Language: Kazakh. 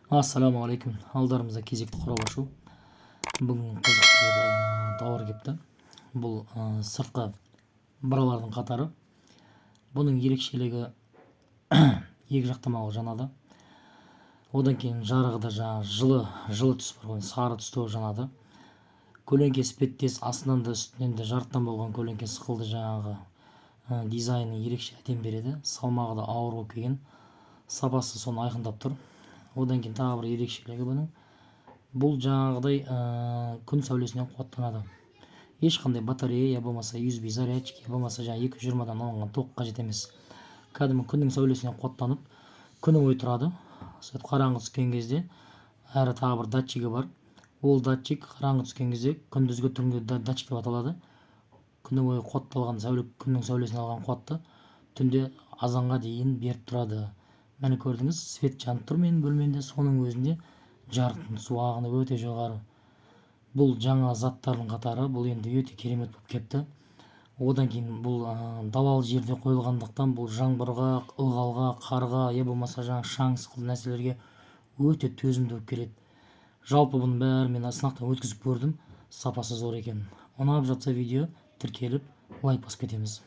Ассалаумағалейкум! Алдарымызда кезекті қорап ашу. Бүгін қызықты бір тауар келіпті. Бұл сыртқы бралардың қатары. Бұның ерекшелігі: екі жақтамалы жанады. Одан кейін жарығы да жаңағы жылы жылы түс бар ғой, сары түсті болып жанады. Көлеңке іспеттес, астынан да, үстінен де жарықтан болған көлеңке сықылды жаңағы дизайны ерекше әдемі береді. Салмағы да ауыр болып келген, сапасы соны айқындап тұр. Одан кейін тағы бір ерекшелігі бұның: бұл жаңағыдай күн сәулесінен қуаттанады. Ешқандай батарея, я болмаса USB зарядчик, я болмаса жаңағы 220-дан алынған ток қажет емес. Кәдімгі күннің сәулесінен қуаттанып, күні бойы тұрады. Сөйтіп, қараңғы түскен кезде, әрі тағы бір датчигі бар. Ол датчик қараңғы түскен кезде, күндізгі, түнгі датчик деп аталады, күні бойы қуатталған сәуле, күннің сәулесінен алған қуатты түнде азанға дейін беріп тұрады. Міне, көрдіңіз, свет жанып тұр менің бөлмемде, соның өзінде жарықтың түсу ағыны өте жоғары. Бұл жаңа заттардың қатары, бұл енді өте керемет болып кетті. Одан кейін бұл далалы жерде қойылғандықтан, бұл жаңбырға, ылғалға, қарға, я болмаса жаңағы шаң сықылды нәрселерге өте төзімді болып келеді. Жалпы, бұның бәрін мен сынақтан өткізіп көрдім, сапасы зор екен. Ұнап жатса видео, тіркеліп, лайк басып кетеміз.